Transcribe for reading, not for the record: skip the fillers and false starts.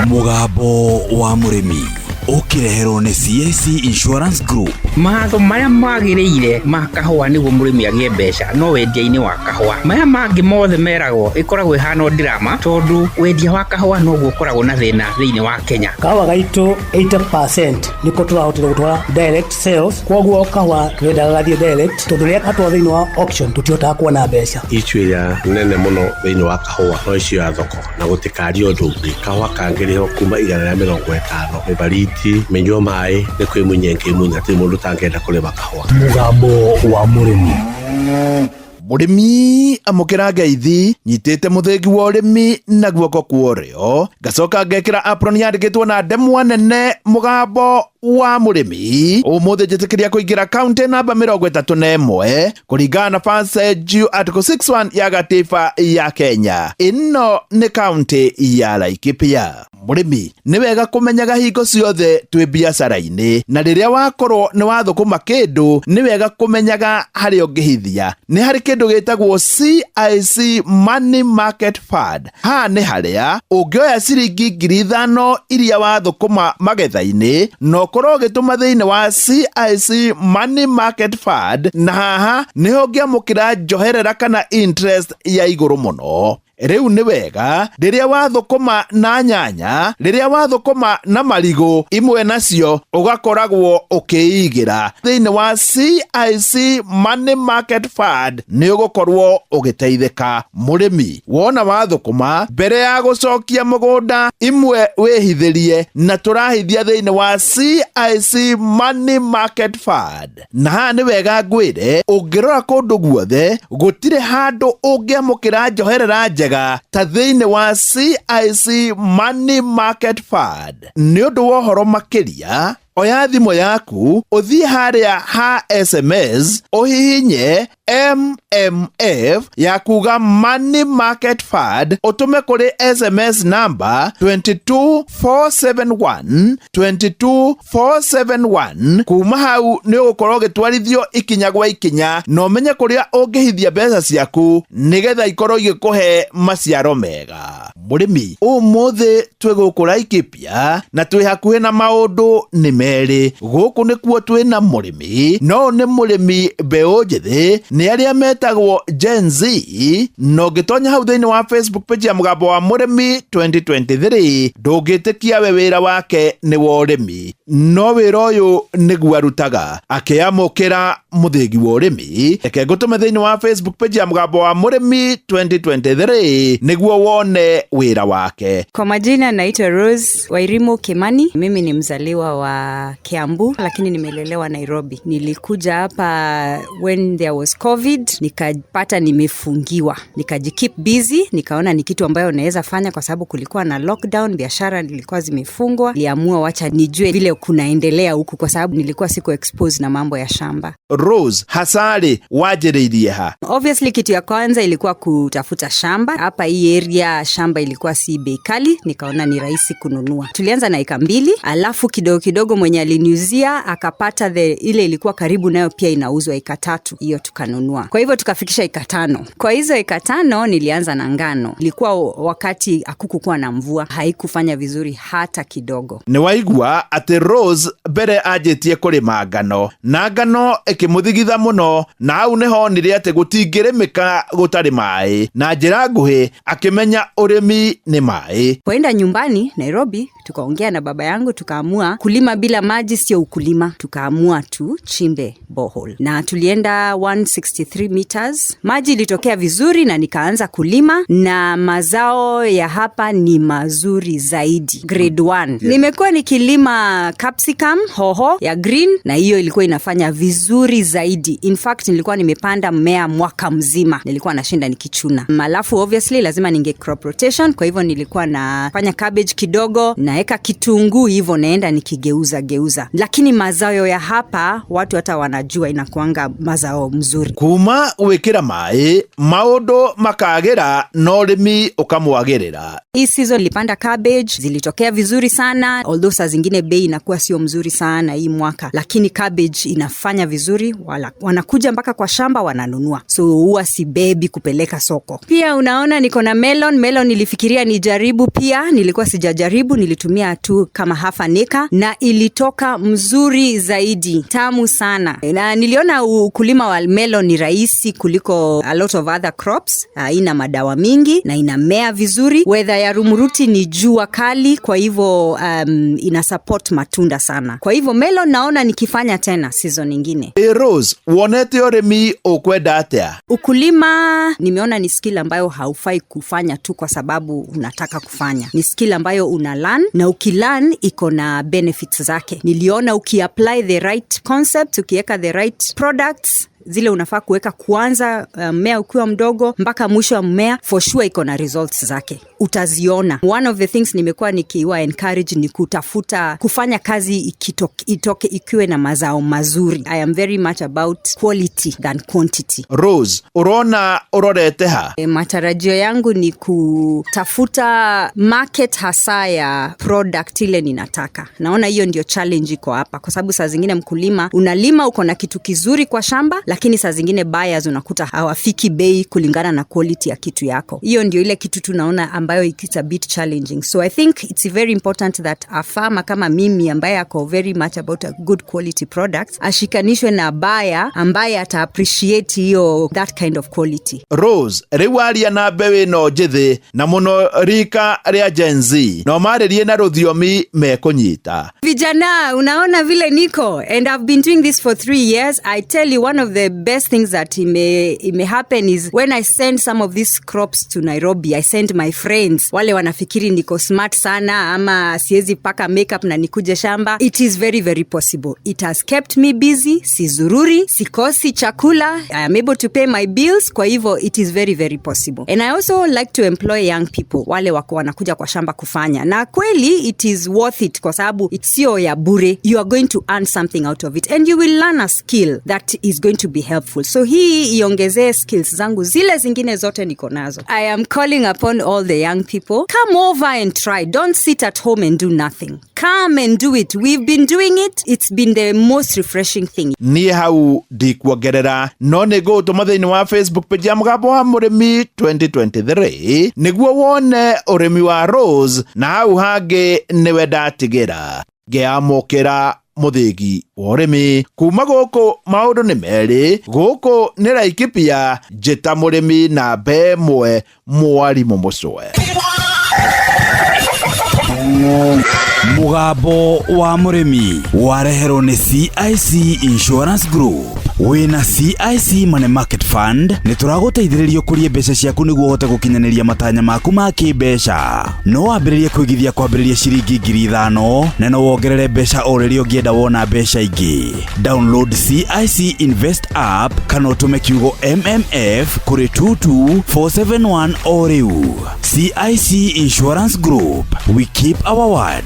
Mũgambo wa Mũrĩmi ũkĩreherwo nĩ CIC Insurance Group. Mawatho marĩa magĩrĩire ma kahũa nĩguo mũrĩmi agĩe mbeca no wendia-inĩ wa kahũa. Maya mangĩ mothe meragwo ĩkoragwo ĩhana o drama, tondũ wendia wa kahũa noguo ũkoragwo na thĩna thĩinĩ wa Kenya. Kahũa gaitũ 80% nĩko tũrahotire gũtwara direct sales, koguo kahũa tũrendaga gathiĩ direct, tondũ rĩrĩa gatwarwo thĩinĩ wa auction tũtihotaga kuona mbeca. Issue ĩrĩa nene mũno thĩinĩ wa kahũa no issue ya thoko, na gũtikaria ũndũ ũngĩ. Kahũa kangĩrĩhwo kuma 150, mĩbariti, mĩnyua maĩ, nĩ kwĩmunya ĩngĩmunya, hatirĩ mũndũ ũtangĩenda kũrĩma kahũa. Mũgambo wa Mũrĩmi. Mũrĩmi amũkĩra ngeithi, nyitĩte mũthĩgi wa ũrĩmi na guoko kwa ũrĩo, ngacoka ngekĩra apron yandĩkĩtwo na ndemwa nene Mũgambo wa Mũrĩmi. Ũmũthĩ njĩtĩkĩria kũingĩra kaunti namba 31 kũringana na Passage Article 61 ya gatiba ya Kenya. Ĩno nĩ kaunti ya Laikipia. Mũrĩmi, nĩ wega kũmenyaga hingo ciothe twĩ biacara-inĩ, na rĩrĩa wakorwo nĩ wathũkũma kĩndũ, nĩ wega kũmenyaga harĩa ũngĩhithia. Nĩ harĩ kĩndũ gĩtagwo CIC Money Market Fund. Haha nĩ harĩa ũngĩoya ciringi 5,000 iria wathũkũma magetha-inĩ na ũkorwo ũgĩtũma thĩinĩ wa CIC Money Market Fund, na haha nĩho ũngĩamũkĩra njoherera kana interest ya igũrũ mũno. Rĩu nĩ wega rĩrĩa wathũkũma na nyanya, rĩrĩa wathũkũma na marigũ, imwe nacio ũgakoragwo ũkĩigĩra thĩinĩ wa CIC Money Market Fund, nĩ ũgũkorwo ũgĩteithĩka. Mũrĩmi, wona wathũkũma, mbere ya gũcokia mũgũnda, imwe wĩhithĩrie, na tũrahithia thĩinĩ wa CIC Money Market Fund. Na haha nĩ wega ngwĩre, ũngĩrora kũndũ guothe gũtirĩ handũ ũngĩamũkĩra njoherera njega ta thĩinĩ wa CIC Money Market Fund. Nĩ ũndũ wa ũhoro makĩria, oya thimũ yaku, ũthiĩ harĩa ha SMS, ũhihinye MMF ya kuga Money Market Fund, ũtũme kũrĩ SMS number 22471, 22471. Kuma hau nĩ ũgũkorwo ũgĩtwarithio ikinya gwa ikinya na ũmenye kũrĩa ũngĩhithia mbeca ciaku nĩgetha ikorwo igĩkũhe maciaro mega. Mũrĩmi, ũmũthĩ twĩ gũkũ Laikipia na twĩ hakuhĩ na maũndũ nĩ merĩ. Gũkũ nĩkuo twĩ na mũrĩmi, no nĩ mũrĩmi mbeũ njĩthĩ, nĩ arĩa metagwo Gen Z, na ũngĩtonya hau thĩinĩ wa Facebook page ya Mũgambo wa Mũrĩmi 2023, ndũngĩtĩkia we wĩra wake nĩ wa ũrĩmi, no wĩra ũyũ nĩguo arutaga akĩamũkĩra mũthĩgi wa ũrĩmi. Reke ngũtũme thĩinĩ wa Facebook page ya Mũgambo wa Mũrĩmi 2023 nĩguo wone wĩra wake. Kwa majina naitwa Rose Wairimu Kimani. Mimi ni mzaliwa wa Kiambu, lakini nimelelewa Nairobi. Nilikuja hapa when there was COVID, nikapata nimefungiwa. Nikajikeep busy, nikaona ni kitu ambayo naweza fanya kwa sababu kulikuwa na lockdown, biashara nilikuwa zimefungwa. Niliamua wacha nijue vile kunaendelea huku kwa sababu nilikuwa siko exposed na mambo ya shamba. Rose, hasarĩ wanjĩrĩirie ha? Obviously kitu ya kwanza ilikuwa kutafuta shamba. Hapa hii area shamba ilikuwa si bei kali, nikaona ni rahisi kununua. Tulianza na eka 2, alafu kidogo kidogo mwenye aliniuzia akapata ile ilikuwa karibu nayo pia inauzwa eka 3, hiyo tukanunua. Kwa hivyo tukafikisha eka 5. Kwa hizo eka 5 nilianza na ngano. Ilikuwa wakati hakukukuwa na mvua, haikufanya vizuri hata kidogo. Nĩ waigua atĩ Rose mbere anjĩtie kũrĩma ngano, na ngano ĩkĩmũthigitha mũno, na hau nĩho onire atĩ gũtingĩrĩmĩka gũtarĩ maĩ, na njĩra nguhĩ akĩmenya ũrĩmi nĩ maĩ. Kwenda nyumbani Nairobi, tukaongea na baba yangu, tukaamua kulima bila maji sio ukulima. Tukaamua tuchimbe borehole na tulienda 163 meters. Maji ilitokea vizuri na nikaanza kulima, na mazao ya hapa ni mazuri zaidi, grade 1. Nimekuwa nikilima capsicum, hoho ya green, na hiyo ilikuwa inafanya vizuri zaidi. In fact nilikuwa nimepanda mmea mwaka mzima, nilikuwa nashinda nikichuna. Alafu obviously lazima ninge crop rotation, kwa hivyo nilikuwa nafanya cabbage kidogo, naeka kitunguu, hivyo naenda nikigeuza geuza. Lakini mazao ya hapa watu hata wanajua inakuanga mazao mzuri. Kuma gwĩkĩra maĩ maũndũ makagĩra na ũrĩmi ũkamwagĩrĩra. Hii season nilipanda cabbage, zilitokea vizuri sana, although saa zingine bei inakuwa sio mzuri sana hii mwaka, lakini cabbage inafanya vizuri. vizuri, wala, wanakuja mpaka kwa shamba wananunua, so huwa sibebi kupeleka soko. Pia unaona niko na melon. Melon nilifikiria nijaribu pia, nilikuwa sijajaribu, nilitumia tu kama half an acre na ilitoka mzuri zaidi, tamu sana, na niliona ukulima wa melon ni rahisi kuliko a lot of other crops. Haina madawa mingi na inamea vizuri. Weather ya Rumuruti ni jua kali, kwa hivyo ina support matunda sana. Kwa hivyo melon naona nikifanya tena season nyingine. Ĩ Rose, wonete ũrĩmi ũkwenda atĩa? Ukulima nimeona ni skill ambayo haufai kufanya tu kwa sababu unataka kufanya. Ni skill ambayo una learn, na ukilearn iko na benefits zake. Niliona ukiapply the right concept, ukiweka the right products zile unafaa kuweka kuanza mmea ukiwa mdogo mpaka mwisho wa mmea, for sure iko na results zake, utaziona. One of the things nimekuwa nikiwa encourage ni kutafuta kufanya kazi itoke ikiwe na mazao mazuri. I am very much about quality than quantity. Rose, ũrona ũrorete ha? E, matarajio yangu ni kutafuta market hasa ya product ile ninataka. Naona hiyo ndio challenge iko hapa, kwa sababu saa zingine mkulima unalima, uko na kitu kizuri kwa shamba, lakini saa zingine buyers unakuta hawafiki bei kulingana na quality ya kitu yako. Hiyo ndio ile kitu tunaona ambayo it's a bit challenging. So I think it's very important that a farmer kama mimi ambaye ako very much about a good quality product ashikanishwe na buyer ambaye ata appreciate hiyo, that kind of quality. Rose, rĩu aria na mbeũ ĩno njĩthĩ na mũno rika rĩa Gen Z, no marĩrie na rũthiomi mekũnyita. Vijana, unaona vile niko, and I've been doing this for 3 years. I tell you, one of the best things that ime happen is when I send some of these crops to Nairobi, I send my friends, wale wanafikiri niko smart sana ama siwezi paka makeup na nikuje shamba. It is very, very possible. It has kept me busy. Sizururi, sikosi chakula, I am able to pay my bills. Kwa hivyo it is very, very possible. And I also like to employ young people, wale wako wanakuja kwa shamba kufanya, na kweli it is worth it kwa sababu sio ya bure. You are going to earn something out of it and you will learn a skill that is going to be helpful. So hii iongezee skills zangu zile zingine zote niko nazo. I am calling upon all the young people, come over and try. Don't sit at home and do nothing. Come and do it. We've been doing it. It's been the most refreshing thing. Niĩ hau ndikuongerera, no nĩ ngũgũtũma thĩinĩ wa Facebook page ya Mũgambo wa Mũrĩmi 2023 nĩguo wone ũrĩmi wa Rose, na hau hangĩ nĩwe ndatigĩra ngĩamũkĩra mũthĩgi wa ũrĩmi kuma gũkũ. Maũndũ nĩ merĩ, gũkũ nĩ Laikipia. Njĩta mũrĩmi namba ĩmwe, mwarimũ mũcwe. Mũgambo wa Mũrĩmi wareherwo nĩ CIC Insurance Group. Wĩna CIC Money Market Fund nĩ tũragũteithĩrĩria ũkũrie mbeca ciaku nĩguo ũhote gũkinyanĩria matanya maku ma kĩmbeca. No wambĩrĩrie kũigithia kwambĩrĩria ciringi 5,000 na no wongerere mbeca o rĩrĩa ũngĩenda wona mbeca ingĩ. Download CIC Invest app kana ũtũme kiugo MMF kũrĩ 22471 o rĩu. CIC Insurance Group, we keep our word.